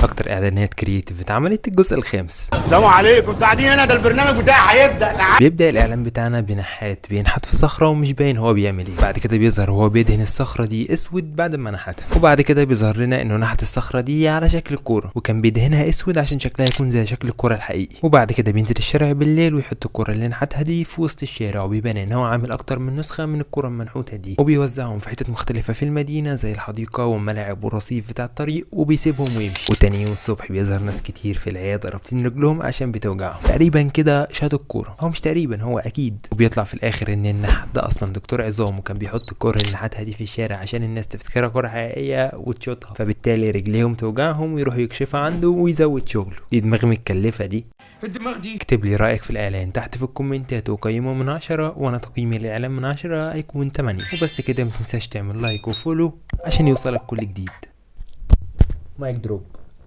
اكتر اعلانات creative اتعملت، الجزء الخامس. السلام عليكم، انتوا قاعدين هنا؟ ده البرنامج بتاعي هيبدا، تعال. بيبدا الاعلان بتاعنا بنحات بينحت في صخرة ومش باين هو بيعمل ايه. بعد كده بيظهر وهو بيدهن الصخرة دي اسود بعد ما نحتها، وبعد كده بيظهر لنا انه نحت الصخرة دي على شكل كوره، وكان بيدهنها اسود عشان شكلها يكون زي شكل الكورة الحقيقي. وبعد كده بينزل الشارع بالليل ويحط الكورة اللي نحتها دي في وسط الشارع، وبيبان ان هو عامل اكتر من نسخه من الكورة المنحوته دي، وبيوزعهم في حتت مختلفة في المدينة زي الحديقة والملاعب والرصيف بتاع الطريق، وبيسيبهم ويمشي. وتاني يوم الصبح بيظهر ناس كتير في العيادة رابطين رجلهم عشان بتوجعهم، تقريبا كده شاطوا الكوره، هو مش تقريبا هو اكيد. وبيطلع في الاخر ان النحات ده اصلا دكتور عظام، وكان بيحط الكورة اللي نحتها دي في الشارع عشان الناس تفتكرها كورة حقيقية وتشوطها، فبالتالي رجليهم توجعهم ويروحوا يكشفوا عنده ويزود شغله. دي دماغ متكلفه دي. الدماغ دي. اكتب لي رأيك في الإعلان تحت في الكومنتات وقيمه من 10، وأنا تقييمي للإعلان من 10 هيكون 8. وبس كده، متنساش تعمل like و follow عشان يوصلك كل جديد. mic drop.